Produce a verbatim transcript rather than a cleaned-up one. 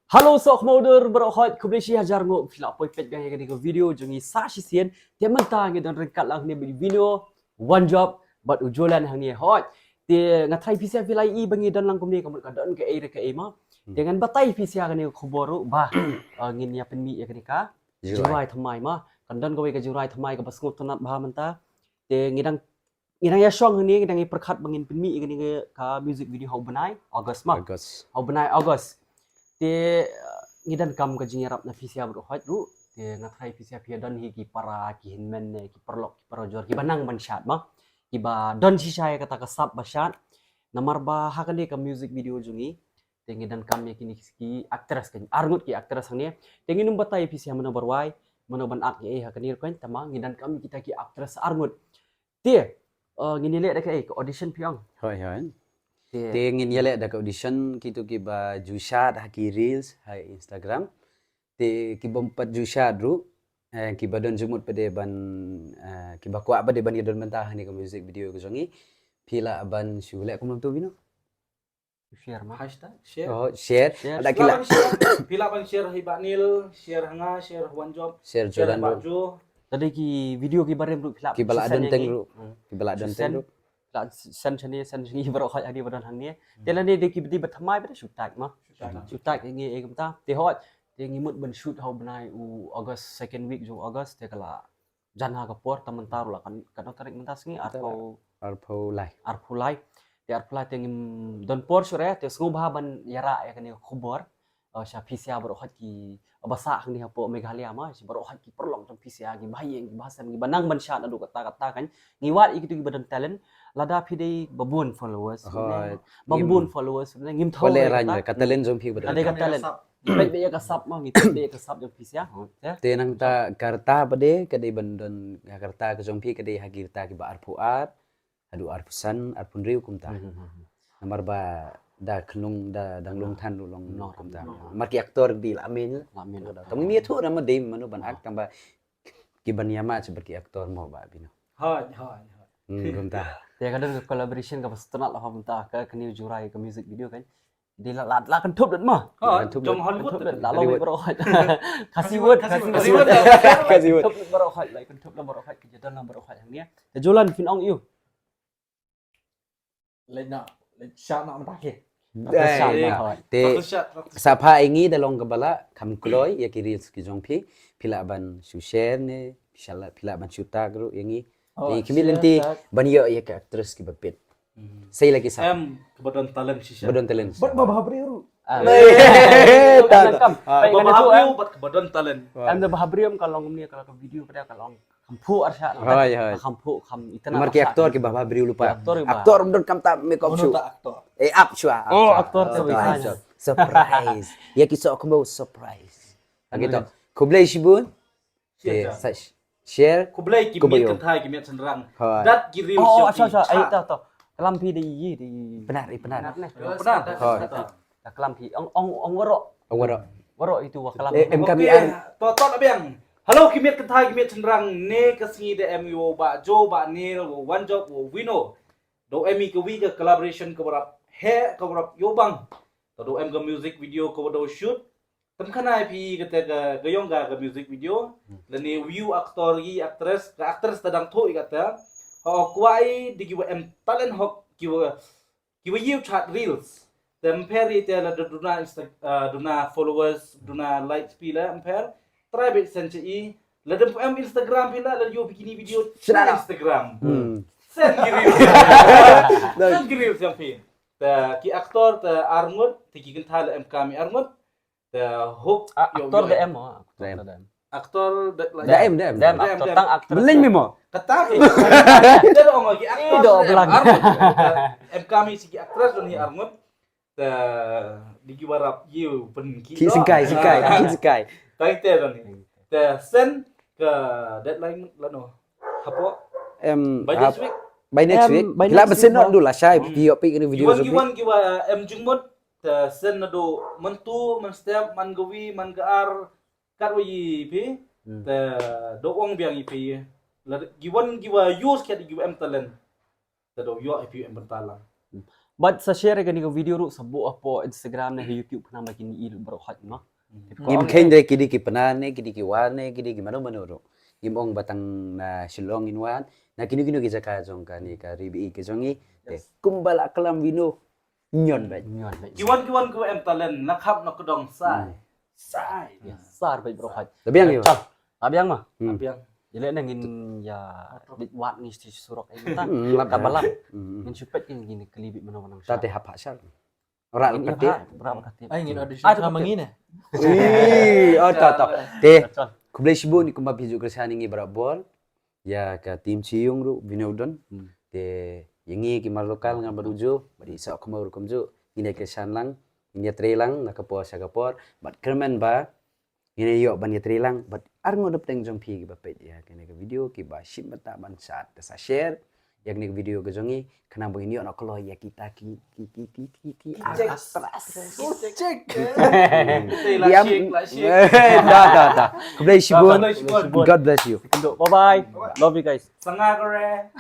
Hello, soh khmudor baroh hoi, khublei shi hajar nguh phi la poi peit biang ïa kane ka video jong ngi sa shisien. Te mynta ngi don ryngkat lang hangne bad u Vino, Wanjop bad u Jolan hangne hoi. Te nga tharai phi sha phi la ïohi ba ngi don lang kumne ka mut ka don kaei re kaei ma. Te ngan batai phi sha kane ka khubor ruh ba, ah, ngin ïa pynmih ïa kane ka jingrwai thymmai ma. Kan don kawei ka jingrwai thymmai kaba sngewtynnat bha mynta. Te ngi dang ngi dang ïa shong hangne, ngi dang ïa pyrkhat ba ngin pynmih ïa kane ka music video ha u bnai August ma. August. Ha u bnai August. Te, uh, ngi donkam ka jingïarap na phi sha baroh hoi ruh. Te nga tharai phi sha phi don hi ki para, ki hynmen ne ki paralok, ki parajor, kiba nang ban shad ma. Kiba don shisha ïa kata ka sap ba shad. Namar ba ha kane ka music video jong ngi, te ngi donkam ïa kine ki actress kan. Arngut ki actress hangne. Te ngin ym batai phi sha mano ba rwai, mano ban act ïa ei ha kane ruh kan, tangba ngi donkam ïa kita ki actress arngut. Te, uh, ngin ïaleh da kaei, ka audition phi ong? Hoi, hoi. Te ngin ïaleh da ka audition, kito kiba ju shad ha ki reels ha Instagram. Te kibym pat ju shad ruh, eh, kiba don jingmut pat de ban, eh, kiba kwah pat de ban ïadon bynta ha kane ka music video ka jong ngi. Phi lah ban shu leh kumno tu Vino? Share ma. Hashtag share. Oh, share. Share. Ada phi lah ban share. Phi lah ban share ha i Bah Neil, share ha nga, share ha Wanjop, share Jolan ruh. Te ki video kiba rim ruh phi lah, kiba lah don teng ruh. Kiba lah don teng ruh. Lah send shane, send shane baroh hoi hangne ba don hangne. Te lane de kiba dei ba thymmai ba dei shu tag ma. Shu tag. Shu tag ngi ïa kumta. Te hoi. Te ngi mut ban shoot ha u bnai u August, second week jong August, te ka la jan ha ka por, ta mynta ruh la kan, katno tarik mynta sngi, arphew, arphew lai. Arphew lai. Te arphew lai te ngim don por shuh re, te sngewbha ban ïarap ïa kane ka khubor. Uh, sha phi sha baroh hoi kiba sah hangne hapoh Meghalaya ma, sha baroh hoi ki paralok jong phi sha, kiba ïeng, kiba sem, kiba nang ban shad naduh katta katta kan. Ngi wad ïa kito kiba don talent, lada phi dei ba bun followers. Hoi. Ba bun followers, ngim thaw re kata. Ka talent jong phi ba don. Ka dei ka talent. Peit beit ïa ka sap ma, ngi peit beit ïa ka sap jong phi sha. Te nangta ka rta pat de, ka dei ban don, ka rta ka jong phi, ka dei ha ki rta kiba arphew ar, haduh arphew san, arphew hynriew kumta. Namar ba da khnong da dang long than ruh long kumta. Namar ki actor ki la mih. La mih. Tang mih thuh namar dei mano ban act tangba ki ban ïa ma bad ki actor mo ba Vino. Hoi, hoi, hoi. Hmm, kumta. Te ka don ka collaboration kaba sngewtynnat la ha mynta ka kane u jingrwai ka music video kan. Dei la, la, la kynthup lut ma. Ha, jong Hollywood. Kynthup lut la long baroh hoi. Khasi wut, Khasi wut. Khasi wut. Kynthup lut baroh hoi, la kynthup lut baroh hoi, ki jadon la baroh hoi hangne. Te Jolan phin ong ïa u. Leit na, leit shad na mynta ki. Te sa pha ïa ngi da long kaba lah kham kloi ïa ki reels ki jong phi. Phi lah ban shu share ne, phi lah, phi lah ban shu tag ruh ïa ngi. Te ki mih lynti ban ïoh ïa ki actress kiba pit. Sei la ki sap. Em, kaba don talent shisha. Ba don talent. Bad ba bha briew ruh. Ba bha briew bad kaba don talent. Em da bha briew ka long kumne ka video ka long. Kham phuh arshah. Hoi, hoi. Kham phuh, kham itynnat. Namar ki actor kiba bha briew lypa. Actor don kam ta makeup shuh. Eh, up shuh. Oh, actor. Surprise. Ïa ki soh kumba surprise. Kito. Khublei shibun. Share. Khublei ki miat kynthai ki miat shynrang. Dat ki riew. Oh, sha sha. Ai ta to. Klam phi dei, dei. Pynat, pynat. Pynat. Hoi. Klam phi ong, ong, ong waroh. Ong waroh. Waroh itu wa klam. Em kami. To to biang. Hello ki miat kynthai ki miat shynrang, ne ka sngi da em ïa u Bah Jo, Bah Neil, u Wanjop, u Vino. Da em ïa ka wi ka collaboration kaba rap heh kaba rap ïoh bang. Da em ka music video kaba da shoot. Tymkhana ïa phi kata ka, ka ïong ka, ka music video. Lane view actor ki actress, ka actress ta dang thoh ïa kata. Ho kwai di kiwa em talent hok kiwa kiwa ïa u chat reels. Te ym pher ïa te la duna Insta, uh, duna followers, duna likes phi la ym pher. Try beit send cha i. La dum em Instagram phi la, la ïoh bikini video cha Instagram. Send ki reels. Send ki reels yang phi. Te ki actor te arngut, te ki kynthai la em kami arngut. Te hope actor da em. Actor da em. Actor da em, da em. Da em, actor tang actress. Meleng mimo. Kata ki. Te da ong ki actor da em. Em kami si ki actress don hi arngut. Te di ki warap yu pen ki. Ki singkai, singkai, ki singkai. Tai te don hi. Te send ka deadline lano. Hapo. Em, by next week. By next week. Kila besen no dula shai. Ki yo pi video. Giwan giwan giwa em jingmut. Te send nado mentu, menstep, man gawi, man gaar. Kat wa yi phi. Te do ong biang yi phi. Giwan giwa use kat giwa em talent. Te do yo yi phi em bentalang. Bad sa share kane ka video ruh sa buh hapoh Instagram ne ha YouTube khnang ba kin ïohi baroh hoi ma. Ngim kheiñ re ki dei ki Pnar ne, ki dei ki War ne, ki dei ki mano mano ruh. Ngim ong ba tang na Shillong ngin wan, na kino kino ki jaka jong kane ka ri ba ïeit ka jong ngi. Te kumba la klam vino, ñion beit. Ñion beit. Ki wan ki wan ki em talent na khap na kdong sai. Sai. Sar beit baroh hoi. Tabiang ïa. Tabiang ma. Tabiang. Ïa leh na ngin ïa bit wat ngi sti surok ïa ta. Ka balang. Ngin shu peit ngin kylli bit mano mano. Ta te hap ha shar. Ora ka tip. Ora ka tip. Ai ngin audition sama ngi ne. Ih, oh ta ta. Te. Khublei shibun kumba phi ju kyrshan ngi barabor. Ïa ka team Syiung ruh vino don. Te ïa ngi ki mar local ngan bad u ju bad i sa khmor ruh kumjuh. Ngin ïa kyrshan lang, ngin ïa trei lang na ka por sha ka por. Bad kyrmen ba ngin ïa ïoh ban ïa trei lang bad ar ngut na pdeng jong phi kiba peit ïa kane ka video kiba shim bynta ban sa, te sa share ïa kane ka video ka jong ngi khnang ba ngin ïoh na kloi ïa kita ki ki ki ki ki ki project. Da da da. Khublei shibun. God bless you. Bye bye. Love you guys. Sanga kore.